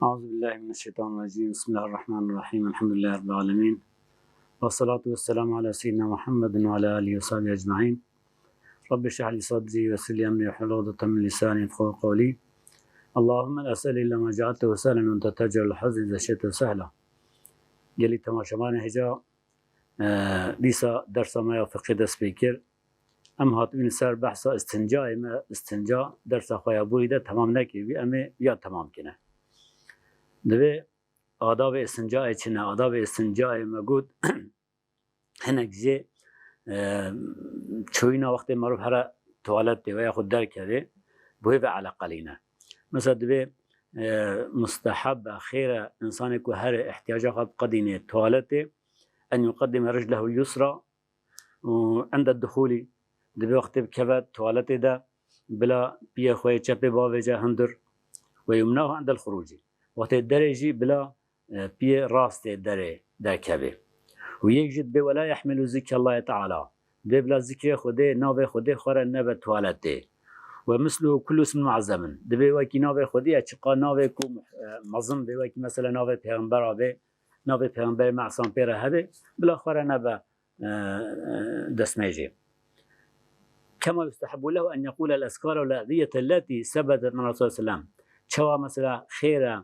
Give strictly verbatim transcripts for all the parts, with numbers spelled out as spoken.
أعوذ بالله من الشيطان الرجيم. بسم الله الرحمن الرحيم. الحمد لله رب العالمين. والصلاة والسلام على سيدنا محمد وعلى آله وصحبه أجمعين. رب اشرح لي صدري ويسر لي أمري واحلل عقدة من لساني يفقهوا قولي. اللهم لا سهل إلا ما جعلته سهلا وأنت تجعل الحزن إذا شئت سهلا. Gelî temaşevanê hêja, e, dîsa dersa me ya fiqhê dest pê kir. Em hatibîn ser behsa istincayê me, istinca dersa xwe ya borî de temam nekiribî, em ê ya temam kine. Divê adabê istincayê çi ne? Adabê istincayê me got, hinek jê, e, çoyîna wextê merov here tuwaletê ve yaxud derkevê, bi wê ve eleqelî ne. Mesela divê, e, musteheb e, xêr e, insanê ku here ihtiyaca xwe biqedînê tuwaletê, en yuqeddime rijlehu yusra û inde duxûlî, divê wextê bikeve tuwaletê de, bila piyê xwe yê çepê bavêje hundir, we yumnahu indel xurûcî. Wextê derê jî bila, e, piyê rastê derê derkevê. Û yek jî dibê, "Wela yehmilu zikrallahî teala." Dibê bila zikrê Xwedê, navê Xwedê xwe re nebe tuwaletê. "Ve misluhu kullu ismin muazzemin." Dibê wekî navê Xwedê ye, çiqa navê ku, e, mezin bê, wekî mesela navê pêxembera bê, navê pêxemberê me esan pê re hebe, bila xwe re nebe, e, e, destmêjê. Kema yustehabu lehu en yeqûle el-ezkara vel ediyete lletî sebetet min Resul sellem. Çawa mesela xêr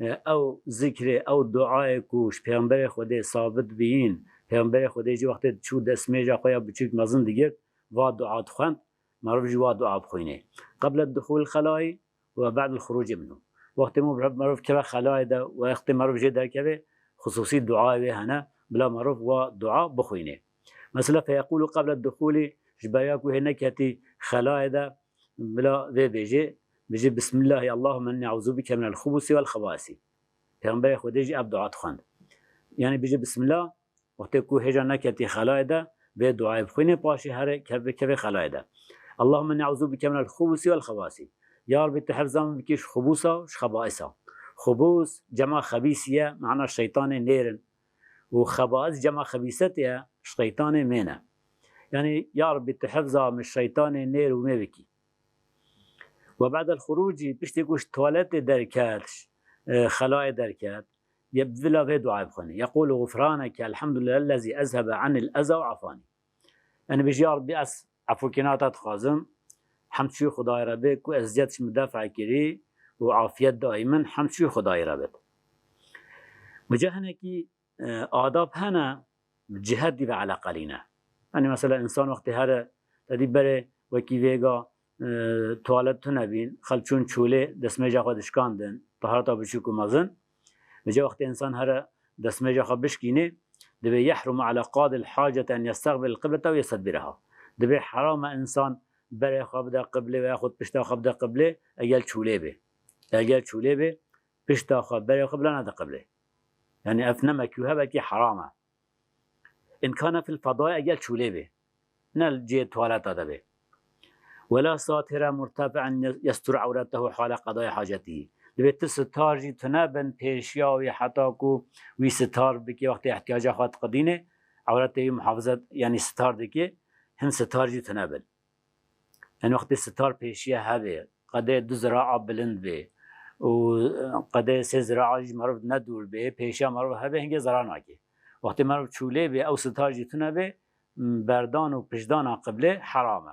e, e, ew zikrê, ew duayê ku ji Pêxemberê Xwedê sabit bîyîn, Pêxemberê Xwedê jî wextê diçû destmêja xwe ya biçûk mezin digirt, va dua dixwend, merov jî wa dua bixwînê. Qeble duxûl xelayî, ve ba'del xurûcî minhu. Wextê merov, merov keve xelayê de, wextê merov jê derkeve, xisûsî duayê wê hene, bila merov wa dua bixwînê. Mesela, feyeqûlu qeble duxûlî, ji beriya ku hê neketî xelayê de, bila vê bêjê, bêjê, "Bismillahî, Allahümme inni eûzû bike minel xubusi vel xebaisi." Pêxemberê Xwedê jî ev dua dixwend. Yanî bêjê, "Bismillah." Wextê ku hêja neketî xelayê de, vê duayê bixwînê, paşê here keve, keve xelayê de. Allahümme inni eûzû bike minel xubusi vel xebasi. Ya Rabbî, tu hefza min bikî ji xubusa, ji xebaisa. Xubus cema xebîs ye, mana şeytanê nêr in. Û xebais cema xebîset ye, şeytanê mêne. Yanî, ya Rabbî, tu hefza min şeytanê nêr û mê bikî. Ve ba'del xurûcî, piştî ku ji tuwaletê derket, e, xelayê derket, ye bila vê duayê bixwîne. Yeqûlu, "Gufraneke, elhamdulillahellezî ezhebe anil eza ve afani." Yanî bêjî, "Ya Rabbî, ez efûkîna te dixwazim. Hemd çûyî Xwedayê re bê ku eziyet ji min defa kirî û afiyet dayî min, hemd çûyî Xwedayê re bê." Bi ca hinekî, e, adab hene, cihetî ve eleqelî ne. Yanî mesela însan wextê here, te dî berê wekî vêga, e, tuwalet tune bîn, xelk çûn çûlê, destmêja xwe dişkandin, tahareta biçûk û mezin. Vêca wextê însan here destmêja xwe bişkînê, divê yehrumu ala qadil hacet en yestaqbil qiblete ve yestedbireha. Divê heram e însan berê xwe bide qiblê veya xwe pişta xwe bide qiblê, egel çûlê bê. Egel çûlê bê, pişta xwe berê xwe bila nede qiblê. Yanî ev ne mekruh e, belkî heram e. In kana fil fedaya, egel çûlê bê. Ne li cihê tuwaleta de bê. Wela satira murtefi'en yestur awretehu hale qedaya hacetî. Divê tu sitar jî tune bin pêşiya wî heta ku wî sitar bikî wextê ihtiyaca xwe diqidînê, awretê wî muhafizet, yanî sitar dikî, hin sitar jî tune bin. Yanî wextê sitar pêşiya hebe, qedê du ziraa bilind bê û qedê sê ziraa jî merov ne dûr bê, pêşiya merov hebe hingê zerar nake. Wextê merov çûlê bê, ew sitar jî tune bê, berdan û piştdana qiblê heram e.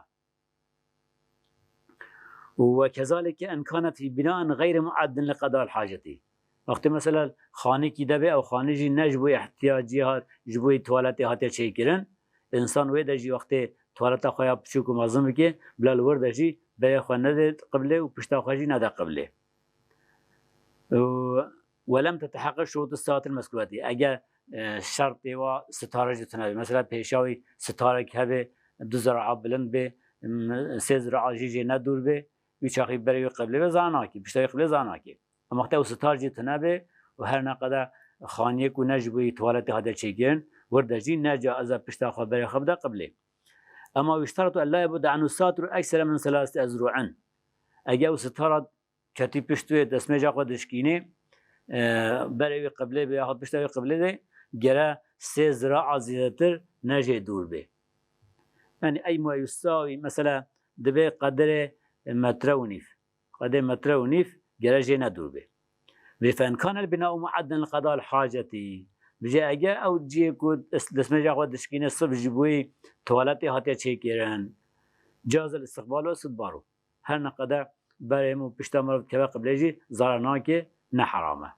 Û ve kezalike en kane fî binaen xeyri mueddin li qedal hacetî. Wextê mesela xanîkî de bê, ew xanî jî ne ji bo ihtiyacî hat, ji bo tuwaletê hatiye çêkirin. Însan wê de jî wextê tuwaleta xwe ya piçûk û mezin bike, bila li wir de jî berê xwe nede qiblê û pişta xwe jî nede qiblê. Û welem teteheqeq şurûtû satil mezkûretî. Eger, e, şertê wa sitare jî tune be. Mesela pêşa wî sitarek hebe, du ziraa bilind be, m-, sê ziraa jî jê ne dûr be, wî çaxî berê wî qiblê ve zana nakî, pişta wî qiblê zana nakî. Ama wextê ew sitar jî tune be û her ne qede xaniyek û ne ji bo tuwaletê hate çêkirin, wir de jî ne caiz e pişta xwe berê xwe bide qiblê. Ama wî ştertu en la yebude anhu satiru eksere min selaseti ezru'in. Eger ew sitara ketî pişt wê, destmêja xwe dişkînê, e, berê wî qiblê be, yaxud pişta wî qiblê de, gere sê ziraa zêdetir ne jê dûr be. Yanî ey mueyusawî, mesela, dibe qedrê metre û nîv. Qedê metre û nîv gere jê ne dûr be. Vê فإن كان البناء معدا لقضاء الحاجة. Vêjî eger ew cihê ku des-, destmêja xwe dişkîne sirf ji bo tuwaletê hatiye çêkirin, جاز الاستقبال واستدباره. Her ne qede berê min û pişta min re dikeve qiblê jî zarar nake, ne heram e.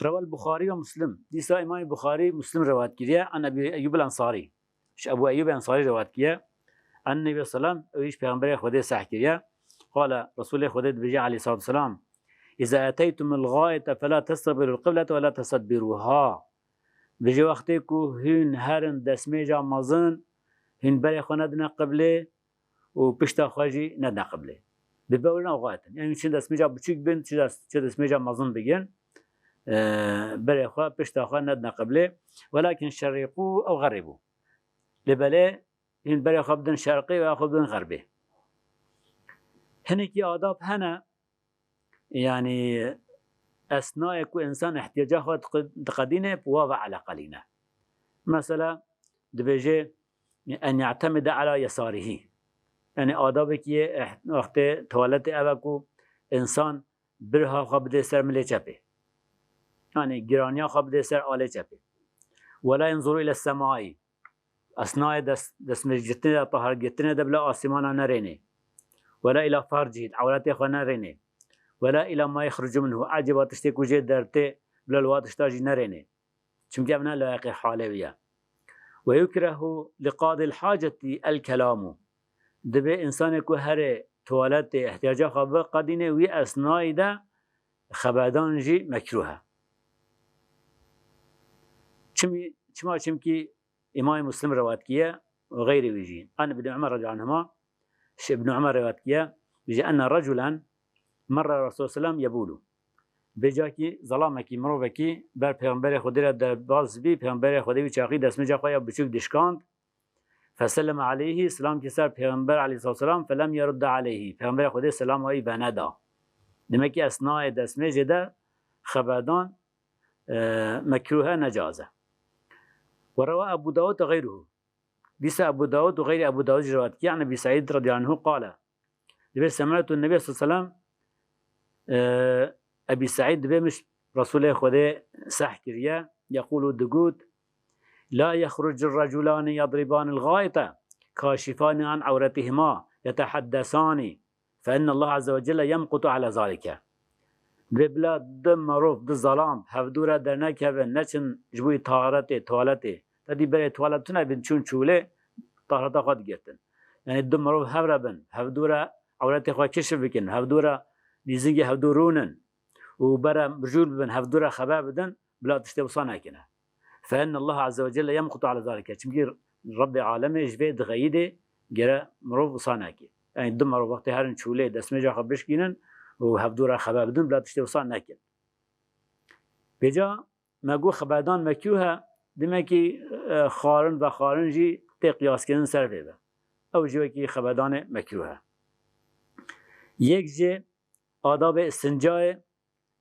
رواه البخاري ومسلم. Dîsa Îmamê Buxarî Muslim rewayet kiriye, عن أبي أيوب الأنصاري. Ji Ebû Eyyûb Ensarî rewayet kiriye. عن النبي صلى الله عليه وسلم, ew jî Pêxemberê Xwedê seh kiriye. قال, Resûlê Xwedê dibêje aleyhissalatu vesselam, إذا أتيتم الغائط فلا تستقبلوا القبلة ولا تستدبروها. Dibêje wextê ku hûn herin destmêja mezin, hûn berê xwe nedine qiblê û pişta xwe jî nedine qiblê. Bi bewrina xwe hatin. Yani çi destmêja biçûk bin, çi dest-, çi destmêja mezin bigin, e, berê xwe, pişta xwe nedine qiblê. ولكن شرقوا أو غربوا. Lê belê hûn berê xwe bidin şerqê û ya xwe bidin xerbê. Hinekî adab hene, yani esnayê ku insan ihtiyaca xwe diqe-, diqedîne, bi wa ve eleqelî ne. Mesela, dibêje, أن يعتمد على يساره. Yani adabekî yê eh-, wextê tuwaletê ev e ku insan birha xwe bidê ser milê çepê. Yani giraniya xwe bidê ser alê çepê. ولا ينظر إلى السماء. Esnayê dest-, destmêjgirtinê de, tahargirtinê de bila asîmana nerênê. ولا إلى فرجه, ewretê xwe nerênê. ولا إلى ما يخرج منه. Ecêba tiştê ku jê dertê bila li wa tişta jî nerênê. Çimkî ev ne layiqê halê wî ye. ويكره لقاضي الحاجة الكلام. Dibê însanê ku herê tuwaletê ihtiyaca xwe biqedînê, wî esnayî de xebedan jî mekrûh e. Çimî-, çima? Çimkî Îmamê Muslim rewayet kiye û xeyrê wî jî. عن ابن عمر رضي الله عنهما, ji Ibn Umar rewayet kiye, bêje, أن رجلا مر رسول الله صلى الله عليه وسلم يبول. Vê cakî zelamekî, mirovekî ber Pêxemberê Xwedê re derbaz bî, Pêxemberê Xwedê wî çaxî destmêja xwe ya biçûk dişkand. فسلم عليه, selam kir ser Pêxember aleyhissalatu vesselam, فلم يرد عليه. Pêxemberê Xwedê selama wî veneda. Demek ki esnayê destmêjê de xebedan, e, mekrûh e, necaiz e. وروى أبو داود وغيره. Dîsa Ebû Dawud û xeyrî Ebû Dawud jî rewayet kir, عن أبي سعيد رضي الله عنه قال. Dibê سمعت النبي صلى الله عليه وسلم, e, Ebî Seîd dibê min Resûlê Xwedê seh kiriye, يقول, digot, لا يخرج الرجلان يضربان الغائط كاشفان عن عورتهما يتحدثان فإن الله عز وجل يمقت على ذلك. Dibê bila du mirov, du zelam hevdû re dernekevin, neçin ji bo taharetê, tuwaletê. Te dî berê tuwalet tune bin, çûn çûlê, tahareta xwe digirtin. Yani du mirov hev re bin, hevdû re ewretê xwe kişf bikin, hevdû re nîzingê hevdû rûnin û bere mijûl bibin, hevdû re xeber bidin, bila tiştê wisa nekine. فإن الله عز وجل يمقت على ذلك. Çimkî Rebbê Alemê ji vê dixeyidê, gere mirov wisa neke. Yani du mirov wextê herin çûlê, destmêja xwe bişkînin û hevdû re xeber bidin, bila tiştê wisa nekin. Vêca me got xeberdan mekrûh e, demek ki, e, xwarin vexwarin jî tê qiyaskirin ser vê ve. Ew jî wekî xeberdanê mekrûh e. Yek jê adabê istincayê,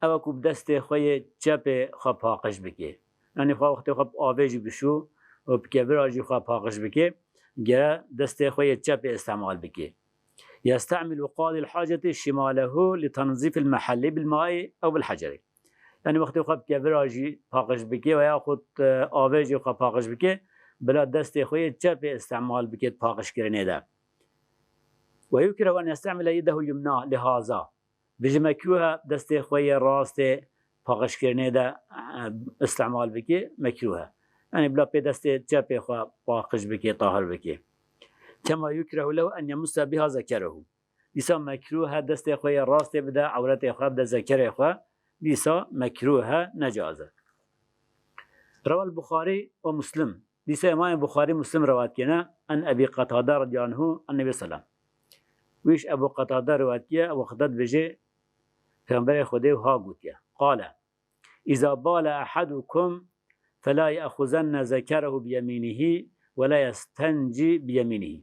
ew e ku bi destê xwe yê çepê xwe paqij bike. Yanî xwe wextê xwe bi avê jî bişû û bi kevira jî xwe paqij bike, gere destê xwe yê çepê îstemal bike. يستعمل قاضي الحاجة شماله لتنظيف المحل بالماء أو بالحجر. Yani wextê xwe bi kevira jî paqij bike ve yaxud, e, avê jî xwe paqij bike, bila destê xwe yê çepê îstemal bike di paqijkirinê de. ويكره أن يستعمل يده اليمنى لهذا. Vêjî mekrûh e destê xwe yê rastê paqijkirinê de, e, îstemal bike, mekrûh e. Yani bila pê destê çepê xwe paqij bike, tahir bike. كما يكره له أن يمس بها ذكره. Dîsa mekrûh e destê xwe yê rastê bide ewretê xwe, bide zekerê xwe. Dîsa mekrûh e, necaiz e. رواه البخاري ومسلم. Dîsa Îmamê Buxarî Muslim rewayet kene, عن أبي قتادة رضي الله عنه عن النبي صلى الله عليه وسلم. Wî ji Ebû Qetade rewayet kiye, Ebû Qetade dibêje, Pêxemberê Xwedê wiha gotiye, قال: إذا بال أحدكم فلا يأخذن ذكره بيمينه ولا يستنج بيمينه.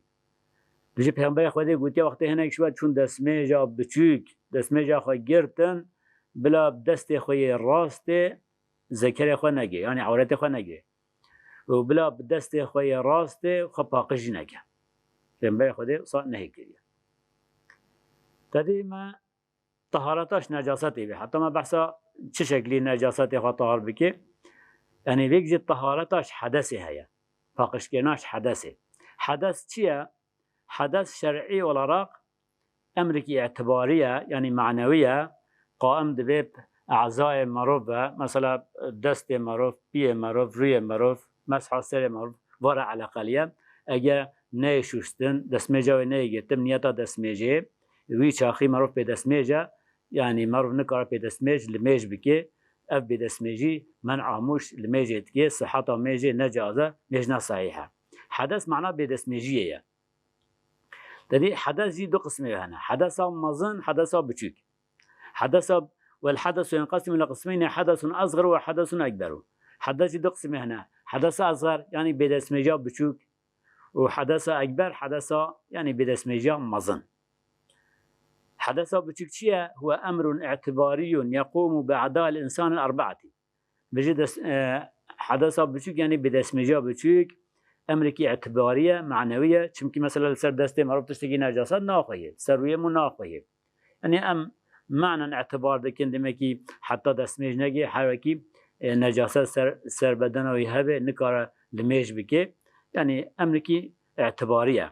Dibêje Pêxemberê Xwedê gotiye, wextê hinek ji we çûn destmêja biçûk, destmêja xwe girtin, bila bi destê xwe yê rastê zekerê xwe negê, yanî ewretê xwe negê. Û bila bi destê xwe yê rastê xwe paqij jî neke. Pêxemberê Xwedê wisa nehî kiriye. Tedî me Tehareta ji necasetê bê. Heta me behsa çi şeklî necasetê xwe tahar bike? Yanî vêk jî tehareta ji hedesê heye. Paqijkirina ji hedesê. Hedes çi ye? Hedes şer'î olarak emrikî îtibarî ye, yanî manewî ye. Qaim dibe ezayê merov ve, mesela destê merov, piyê merov, rûyê merov, mesha serê merov, vara eleqeliye. Eger neyê şûştin, destmêja wê neyê girtin, niyeta destmêjê, wî çaxî merov pê destmêj e, yanî merov nikare pê destmêj li mêj bike. Ev bêdestmêjî men'a mûş li mêjê dike, siheta mêjê ne caiz e, mêj ne sehîh e. Hedes mana bêdestmêjiyê ye. Tedî hedes jî du qismê hene. Hedesa mezin, hedesa biçûk. Hedesa, والحدث ينقسم إلى قسمين، حدث أصغر وحدث أكبر. Hedes jî du qismê hene. Hedesa esxer, yanî bêdestmêja biçûk, û hedesa ekber, hedesa, yanî bêdestmêja mezin. Hedesa biçûk çi ye? هو أمر اعتباري يقوم بأعضاء الإنسان الأربعة. Bijî dest-, e, hedesa biçûk, yanî bêdestmêja biçûk, emrekî îtibarî ye, manewî ye. Çimkî mesela li ser destê merov tiştekî necaset naxweyê, ser rûyê min naxweyê. Yanî em manen îtibar dikin, demekî heta destmêj negê, her wekî, e, necaset ser, ser bedena wî hebe, nikare li mêj bike. Yanî emrekî îtibarî ye.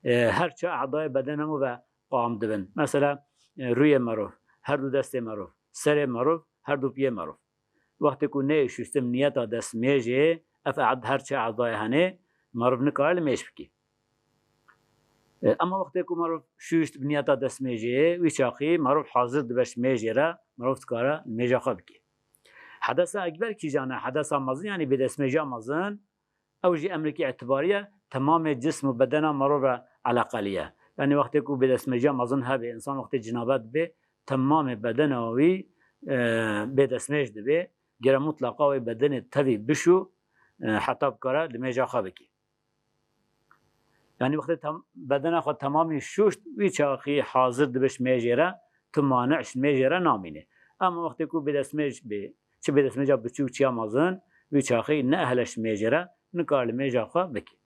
E, her çi edayê bedena min ve qam dibin. Mesela, e, rûyê merov, her du destê merov, serê merov, her du piyê merov. Wextê ku neyê şûştin niyeta destmêjê, ev ed-, her çi edayê hene, merov nikare li mêj bike. E, ema wextê ku merov şûşt bi niyeta destmêjê, wî çaxî merov hazir dibe ji mêjê re, merov dikare li mêja xwe bike. Hedesa ekber kîjan e? Hedesa mezin, yanî bêdestmêja mezin, ew jî emrekî îtibarî ye, temamê cism û bedena merov re eleqelî ye. Yanî wextê ku bêdestmêja mezin hebe, însan wextê cinabet dibe, temamê bedena wî, e, bêdestmêj dibe, gere mutlaqa wê bedenê tevî bişû, e, heta bikare li mêja xwe bike. Yanî wextê tam-, bedena xwe temamî şûşt, wî çaxî hazir dibe ji mêjê re, tu mani'î ji mêjê re namîne. Ama wextê ku bêdestmêj bê, çi bêdestmêja biçûk çi ya mezin, wî çaxî ne ehle ji mêjê re, nikare li mêja xwe bike.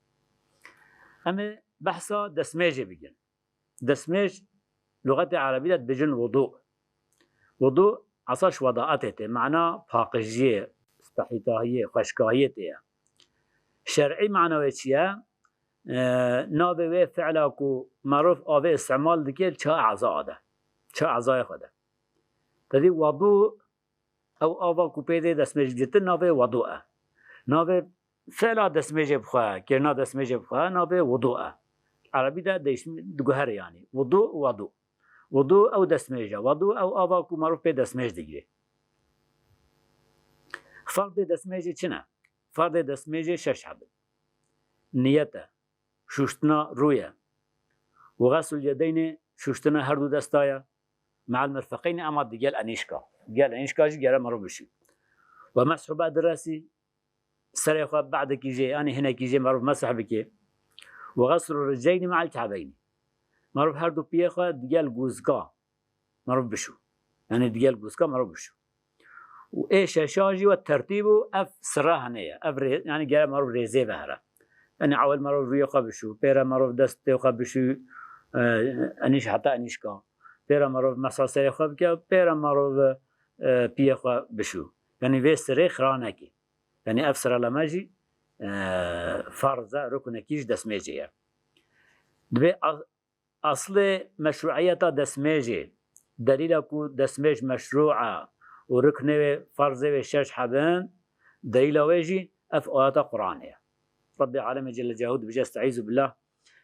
Em ê behsa destmêjê bikin. Destmêj, luxetê erebî de dibêjin wudu. Wudu esa ji wedaetê tê, mana paqijiyê, spehîtahiyê, xweşkahiyê tê ye. Şer'î mana wê çi ye? E, navê wê fi'la ku merov avê îstimal dike, li çi eza de, çi ezayê xwe de. Tedî wudu, ew ava ku pê tê destmêj girtin, navê wudu e. Navê fi'la destmêjê bi xwe, kirina destmêjê bi xwe, navê wudu e. Erebî de değişim diguhere yanî. Wudu û wudu. Wudu ew destmêj e. Wudu ew ava ku merov pê destmêj digire. Ferdê destmêjê çi ne? Ferdê destmêjê şeş heb in. Niyet e. Şûştina rû ye. Û xeslul yedeynê, şûştina her du desta ye. Me'el mirfeqeynê, ema digel enîşka. Digel enîşka jî gere merov bişû. Ve meshu ba'di resî, serê xwe ba'dekî jê, yanî hinekî jê merov mesih bike. Ve xeslu riceyni me'el ka'beynî. Merov her du piyê xwe digel gûzika merov bişû. Yanî digel gûzika merov bişû. Û ê şeşa jî we tertîb û ev sira hene ye. Ev rê-, yanî gere merov rêzê ve here. Yanî ewil merov rûyê xwe bişû, pêre merov destê xwe bişû, e, enîş heta enîşka. Pêre merov mesa serê xwe bike, pêre merov, e, piyê xwe bişû. Yanî vê sirê xira neke. Yanî ev sireleme jî, e, ferz e, ruknekî ji destmêjê ye. Dibê a-, Eslê meşruiyeta destmêjê, delîla ku destmêj meşru e û riknê wê, ferzê wê şeş heb in, delîla wê jî ev ayeta Quranê ye. Rabbê Alemê Celle Celaluhu dibêje, Estaizu billah,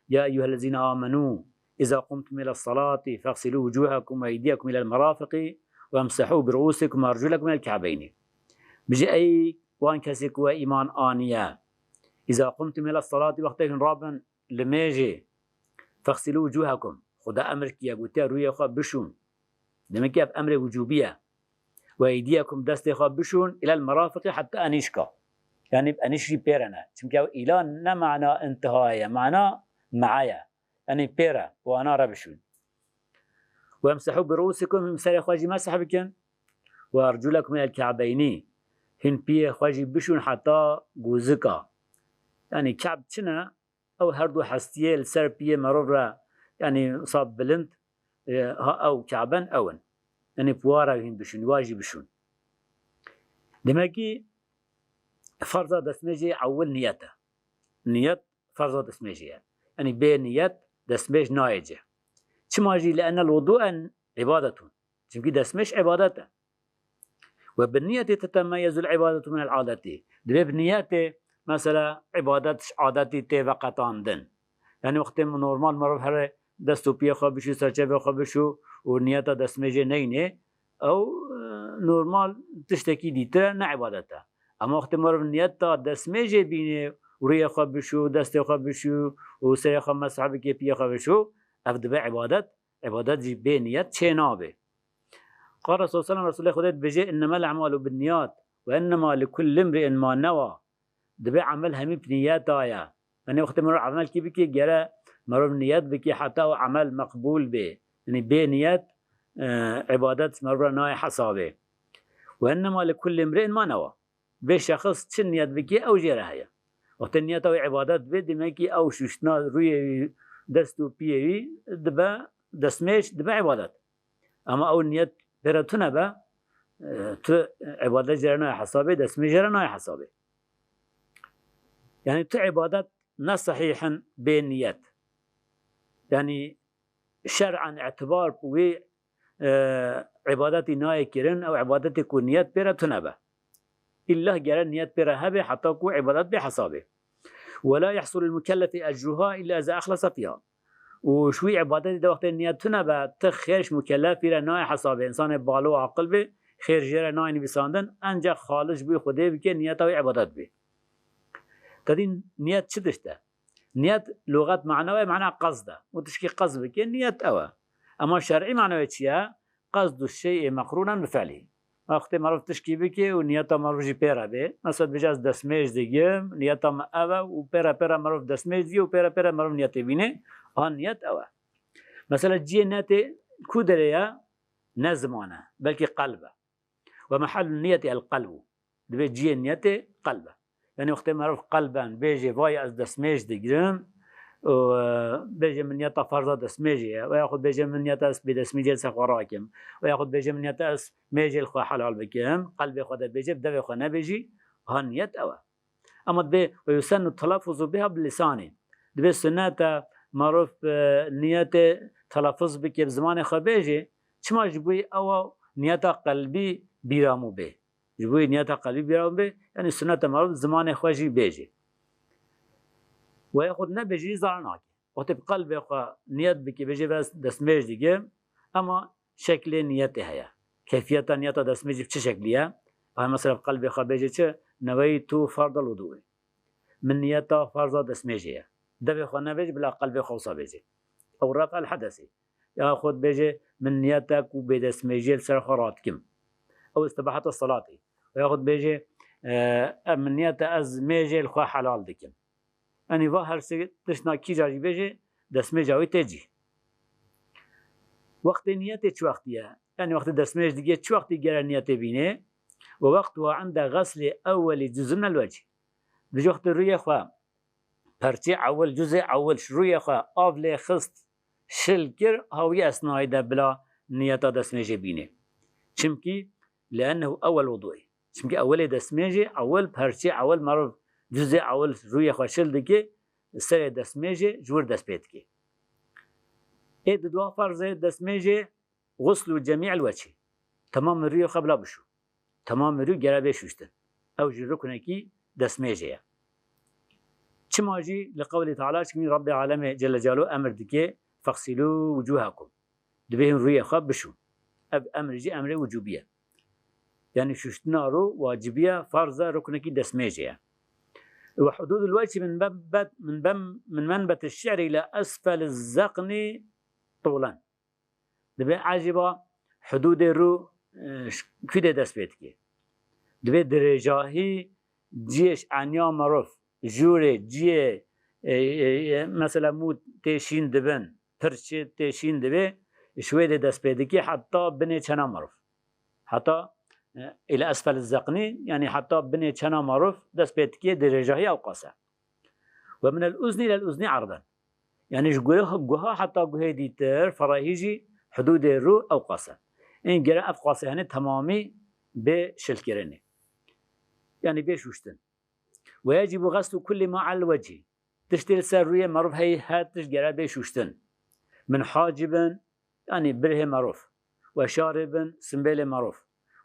"Ya eyyuhellezîne amenû, îza qumtum îles salati fexsilû wucûhekum ve eydiyekum îlel merafiki ve emsehû bi ruûsikum ve erculekum îlel ke'beynî." Bijî, ey wan kesê ku we îman aniye, îza qumtum îles salati, wextê hûn rabin li mêjê, "Fexsilû wucûhekum." Xuda emir kiye, gotiye, "Rûyê xwe bişûn." Demek ki ev emrê wucûbî ye. "Ve eydiyekum", destê xwe bişûn, "îlel merafiqî", heta enîşka. Yanî enîş jî pêre ne. Çimkî ew îla ne mana intihayê ye, mana me'e ye. Yanî pêre, wana re bişûn. "Ve emsehû bi ruûsikum", hûn serê xwe jî mesih bikin. "Ve erculekum îlel ke'beynî", hûn piyê xwe jî bişûn heta gûzika. Yanî ke'b çi ne? Ew her du hestiyê li ser piyê merov re, yanî wisa bilind, e, ha ew ke'ben ew in. Yanî bi wa re hîn bişûn, wa jî bişûn. Demekî ferza destmêjê ewil niyet e. Niyet ferza destmêjê ye. Yanî bê niyet destmêj nayê cih. Çima jî? Li ennel wudu'en îbadetun. Çimkî destmêj îbadet e. Ve bin niyetî tetemeyezul îbadetu minel adetî. Dibê bi niyetê, mesela, îbadet ji adetî tê veqetandin. Yanî wextê normal mirov here dest û piyê xwe bişû, serçevê xwe bişû û niyeta destmêjê neyne, ew, e, normal tiştekî dîtir e, ne îbadet e. Ama wextê mirov niyeta destmêjê bîne û rûyê xwe bişû, destê xwe bişû û serê xwe meseh bike, piyê xwe bişû, ev dibe îbadet. Îbadet jî bê niyet çê nabe. Qala Resulullah sallallahu aleyhi ve sellem, Resulê Xwedê dibêje, "Innemel a'malu bin niyat ve innema li kulli imri'in ma newa." Dibe emel hemî bi niyeta ye. Yanî wextê mirov emelkî bike, gere mirov niyet bike heta o emel meqbûl bê. Yanî bê niyet, e, îbadet mirov re nayê hesabê. "Ve innema li kulli imri'in ma newa." Vê şexs çi niyet bike, ew jê re heye. Wextê niyeta wê îbadet be, demekî ew şûştina rûyê wî, dest û piyê wî dibe destmêj, dibe îbadet. Ama ew niyet pê re tune be, e, tu îbadet jê re nayê hesabê, destmêj jê re nayê hesabê. Yanî tu îbadet ne sehîh in bê niyet. Yanî şer'an îtibar bi wê, e, îbadetî nayê kirin, ew îbadetê ku niyet pê re tune be. Îlla gere niyet pê re hebe heta ku îbadet bê hesabê. "Ve la yahsulul mukellefi ecruha illa iza ahlasa fiha." Û ji wî îbadetê de wextê niyet tune be, ti xêr ji mukellefî re nayê hesabê. Însanê balo aqil bê, xêr jê re nayê nivîsandin, encax xalis ji bo Xwedê bike, niyeta wê îbadet bê. Tedî niyet çi tişt e? Niyet luxet mana wê mana qesd e. Û tişkî qesd bike, niyet ew e. Ema şer'î mana wê çi ye? Qesdu şey'ê meqrûnen bi fi'lî. Wextê merov tişkî bike û niyeta merov jî pê re bê. Mesela dibêje ez destmêj digim, niyeta me ev e û pê re pê re merov destmêj digire û pê re pê re merov niyetê bîne. Ha niyet ew e. Mesela cihê niyetê ku derê ye? Ne ziman e, belkî qelb e. Ve mehellu niyetî el qelbu. Dibê cihê niyetê qelb e. Yanî wextê merov qelben bêjê, vay ez destmêj digirim, û, e, bêjê min niyeta ferza destmêjê ye, veya xwe bêjê min niyeta ez bêdestmêjê li ser xwe rakim, veya xwe bêjê min niyeta ez mêjê li xwe helal bikim, qelbê xwe de bêjê, bi devê xwe nebêjî, ha niyet ew e. Ama dibê, "Ve yusennu telaffuzu biha bil lisanî." Dibê sunnet e merov, e, niyetê telaffuz bike, bi zimanê xwe bêjê. Çima? Ji bo ewa niyeta qelbî bîra mû bê. Ji bo niyeta qelbî bîra mû bê, yanî sunnet e merov zimanê xwe jî bêjê. Ve yaxud nebêjî zarar nake. Wextê bi qelbê xwe niyet bike, bêjê ez destmêj dikim, ema şeklê niyetê heye. Keyfiyeta niyeta destmêjî bi çi şeklî ye? Ay mesela bi qelbê xwe bêje çi? Neweytu fardal wudu'ê. Min niyeta farza destmêjê ye. Devê xwe nebêje, bila qelbê xwe wisa bêje. Ew ref el hedesê. Yaxud bêje, min niyeta ku bêdestmêjiyê li ser xwe radikim. Ew istibaheta selatê. Yaxud bêje, e, em min niyeta ez mêjê li xwe helal dikim. Yanî va her sê tiştna kîja jî bêjê, destmêja wî tê cî. Wextê niyetê çi wextî ye? Yanî wextê destmêj digê çi wextî gere niyetê bînê? Ve wextuha inde xeslê ewwelî cuzî minel wecî. Di wextê rûyê xwe perçê ewil, cuzê ewil ji rûyê xwe av lê xist, şil kir, ha wî esnayî de bila niyeta destmêjê bînê. Çimkî, "Liennehu ewwel wudu'î." Çimkî ewilê destmêjê, ewil perçê ewil merov cuzê ewil rûyê xwe şil dike, serê destmêjê ji wir dest pê dike. Ê di dua ferzê destmêjê xuslu cemî'il weçî. Temamê rûyê xwe bila bişû. Temamê rû gere bê şûştin. Ew jî ruknekî destmêjê ye. Çima jî li qewlê Teala, çimkî Rabbê Alemê Celle Celaluhu emir dike, "Fexsilû wucûhekum." Dibê hûn rûyê xwe bişûn. Ev emir jî emrê wicûbî ye. Yanî şûştina rû wacibî ye, farz e, ruknekî destmêjê ye. Ve hudûdul weçî min ben-, bet-, min ben-, min menbetiş şe'rî ila esfeliz zeqnî tûlen. Dibê ecîba hudûdê rû, e, ş-, kûdê dest pê dike. Dibê dirêjahî cihê ji enya merov, jûrê cihê, e, e, e, mesela mû tê şîn dibin, pirçê tê şîn dibê, ji wê dê dest pê dike heta binê çena merov. Heta, e, île esfel zeqnî, yanî heta binê çena merov dest pê dike dirêjahî ew qas e. Ve minel uznî ilel uznî erden. Yanî ji guh-, guha heta guhê dîtir, ferahî jî hudûdê rû ew qas e. Ên gere ev qasê henê temamî bê şilkirinê. Yanî bê şûştin. Ve yecîbu xeslu kullî ma al wecî. Tiştê li ser rûyê merov heye, her tişt gere bê şûştin. Min hacibin, yanî birhê merov. Ve şaribin, simbêlê merov.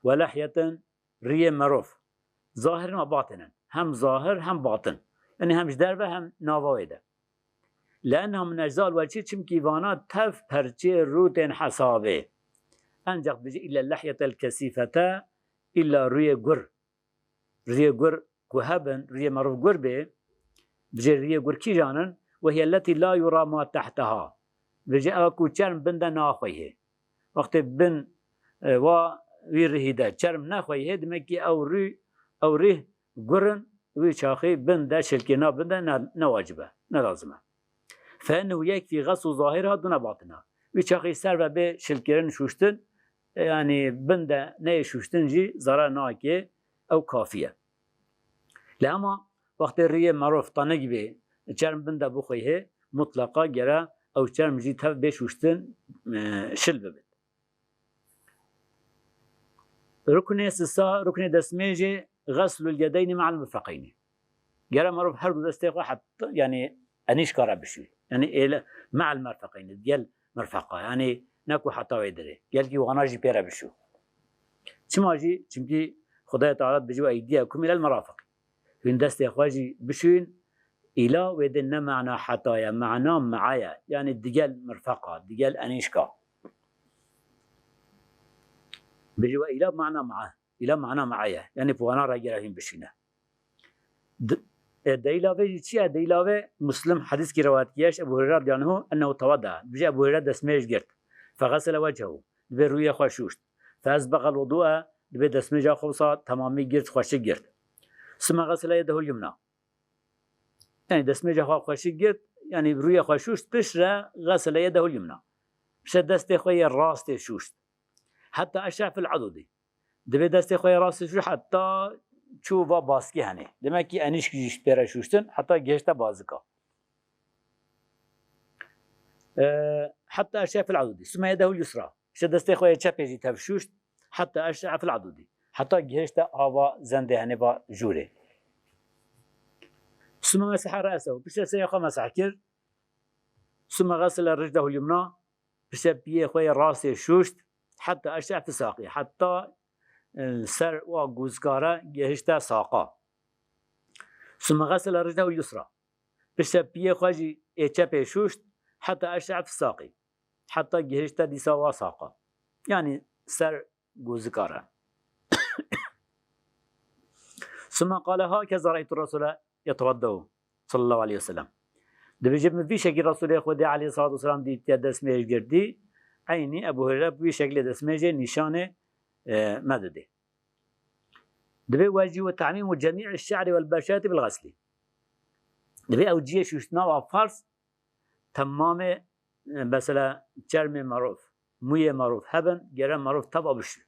Ve lehyetin, riyê merov. Zahirin ve batinin. Hem zahir hem batin. Yanî hem ji derve hem nava wê de. Le'enneha min ecza el wecî, çimkî vana tev perçê rû tên hesabê. Encax dibêje îlla lehyetel kesîfete, îlla rûyê gur. Riyê gur ku hebin, riyê merov gur bê, dibêje riyê gur kîjan in? Ve hiye letî la yura ma tehteha. Dibêje ew ku çerm bin de naxweyê. Wextê bin, e, wa wî rihî de çerm nexweyê, demek ki ew rû, ew rîh gur in, wî çaxî bin de şilkirina bin de ne, ne wacib e, ne lazim e. Fe innehu yekfî xeslu zahiriha dûne batiniha. Wî çaxî ser ve bê şilkirin, şûştin, yanî bin de neyê şûştin jî zarar nake, ew kafî ye. Lê hema wextê riyê merov tanik bê, çerm bin de bixweyê, mutleqa gere ew çerm jî tev bê şûştin, e, şil bibit. Ruknê sisa, ruknê destmêjê, xeslul yedeynî me'al mirfeqeynî. Gere merov her du destê xwe heta, yanî enîşka re bişûy. Yanî êle me'al mirfeqeynî, gel mirfeqa. Yanî ne ku heta wê dirê. Gelkî wana jî pê re bişû. Çima jî? Çimkî Xwedayê Teala dibêje, "Eydiyekum ilel merafiq." Hûn destê xwe jî bişûn, îla wê dê ne mana heta ye, mana me'a ye. Yanî digel mirfeqa, digel enîşka. Bêje we îla mana me'a. Îla mana me'a ye. Yanî bi wana re gere hûn bişîne. D-, e, delîla vê jî çi ye? Delîla vê Muslim hedîskî rewayet kiriye ji Ebu Hureyre radiyallahu anhu, ennehu tewadda. Dibêje Ebu Hureyre destmêj girt. Fexesele wecehu. Dibê rûyê xwe şûşt. Feesbexel wudu'e. Dibê destmêja xwe wisa temamî girt, xweşik girt. Sume xesele yedehul yumna. Yanî destmêja xwe xweşik girt, yanî rûyê xwe şûşt, piştre xesele yedehul yumna. Piştre destê xwe yê rastê şûşt. Heta eşe fil adudî. Dibê destê xwe yê rastê şûşt heta çû va baskî henê. Demek ki enîşk jî pê re şûştin, heta gihişte bazika. E, heta eşe fil adudî. Sume yedehul yusra. Piştre destê xwe yê çepê jî tev şûşt, heta eşe fil adudî. Heta gihişte ava zendê henê va jûrê. Sume meseha re'sehu. Piştre serê xwe meseh kir. Sume xesele rijlehul yumna. Piştre piyê xwe yê rastê şûşt. Heta eşe fil saqî. Heta, e, ser wa gûzkare gihişte saqa. Sume xesele rijlehul yusra. Piştre piyê xwe jî ê çepê şûşt. Heta eşe fil saqî. Heta gihişte dîsa wa saqa. Yanî ser gûzika re. Summa qale, "Hakeza ra'eytu Resûle yeteweddeu, sallallahu aleyhi ve sellem." Dibêje, "Min vî şekî Resûlê Xwedê aleyhissalatu vesselam dîtiye destmêj girtî." Eynî Ebu Hureyre bi vî şeklê destmêjê nîşanê, e, me didê. Dibê wecî ve ta'mîmu cemî'î şe'rî vel beşereti bil xeslî. Dibê ew cihê şûştina wa farz temamê, e, mesela çermê merov, mûyê merov hebin, gere merov teva bişû.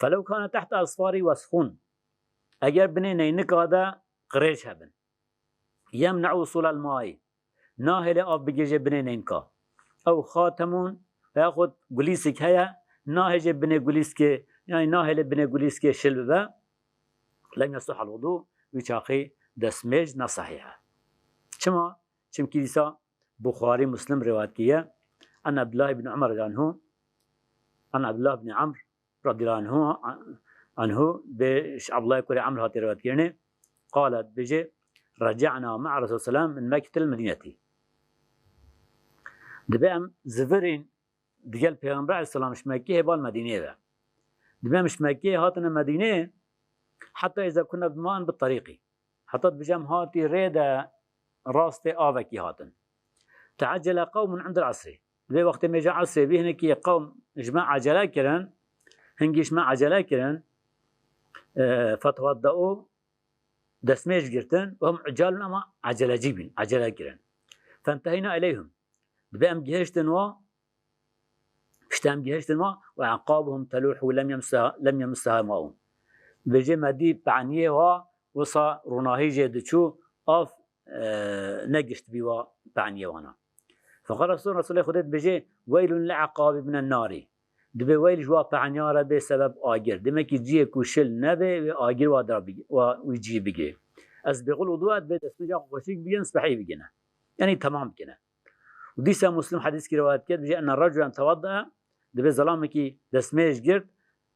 Felew kane tehte azfarî wesxûn. Eger binê neynika de qirêj hebin. Yemne'u wusulel maî. Nahêle av bigihêje binê neynika. Ew xatemûn, yaxud gulîsik heye, nahêje binê gulîskê, yanî nahêle binê gulîskê şil bibe. Lem yesihhel wudu, wî çaxî destmêj ne sehîh e. Çima? Çimkî dîsa Buxarî, Muslim rewayet kiriye. An Abdullah ibn Umar radiyallahu anhu, an Abdullah ibn Amr radiyallahu anhu, anhu, bê ji Abdullah kurê Amr hatî rewayet kirinê. Qale, dibêje, "Reca'na ma'a Resul selam min Mekketil Medînetî." Dibê em zivirîn digel Pêxember aleyhisselam ji Mekkê hêban Medîneyê ve. Dibê em ji Mekkê hatine Medîneyê, heta iza kunna bi ma'in bi terîqî. Heta dibêje em hatî rê de rastê avekî hatin. Te'ecele qewmun indel esrî. Dibê wextê mêja esrê bî, hinekî qewm ji me ecele kirin, hingî ji me ecele kirin, e, feteweddeu, destmêj girtin, ve hum ucalun, ama ecelecî bîn, ecele kirin. Fenteheyna ileyhum. Dibê em gihiştin wa, piştî em gihiştin wa, "Ve e'qabuhum teluhu lem yemsa-, lem yemsaha ma'un." Dibêje me dî peniyê wa, wisa ronahî jê diçû, av, e, negiştibî wa peniyê wana. Feqala Resulullah, Resulê Xwedê dibêje, "Weylun li eqabi minen nari." Dibê weyl ji wa pehenyara bê sebeb agir. Demekî ciyê ku şil nebe wê agir wa dira bigê, wa wî ciyê bigê. Ez bêxul wudu, dibê destmêja xwe xweşik bigin, spehî bigine. Yanî temam bikine. Û dîsa Muslim hedîskî rivayet kir, dibêje, "Enne raculen tewadda." Dibê zelamekî destmêj girt,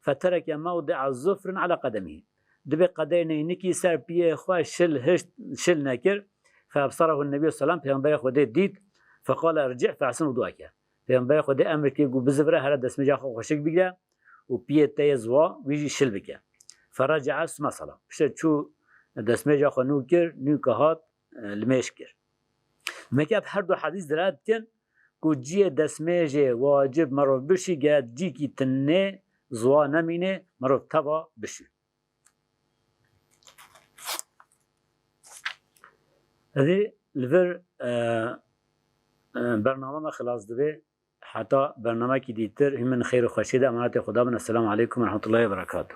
"Fetereke mewdi'a zufrin ala qedemî." Dibê qedeyê neynikî ser piyê xwe şil hişt, şil nekir. Fe ebsarahu Nebi selam, Peyxemberê Xwedê dît. Feqale, "Irci' fe'sin wudu'eke." Peyxemberê Xwedê emir kir ku bizivire, here destmêja xwe xweşik bigire û piyê te yê ziwa wî jî şil bike. Feraca'a suma sala. Piştre çû destmêja xwe nû kir, nû ke hat, e, limêj kir. Meke ev her du hedîs delalet dikin ku ciyê destmêjê wacib merov bişî, gere cîkî tinê ziwa nemîne, merov teva bişî. Hevî li vir, e, e, bername me xilas dibe. Heta bernamekî dîtir, hûn min xêr û xweşî de emanetê Xuda bin. Esselamu aleykum ve rahmetullahi ve berekatuh.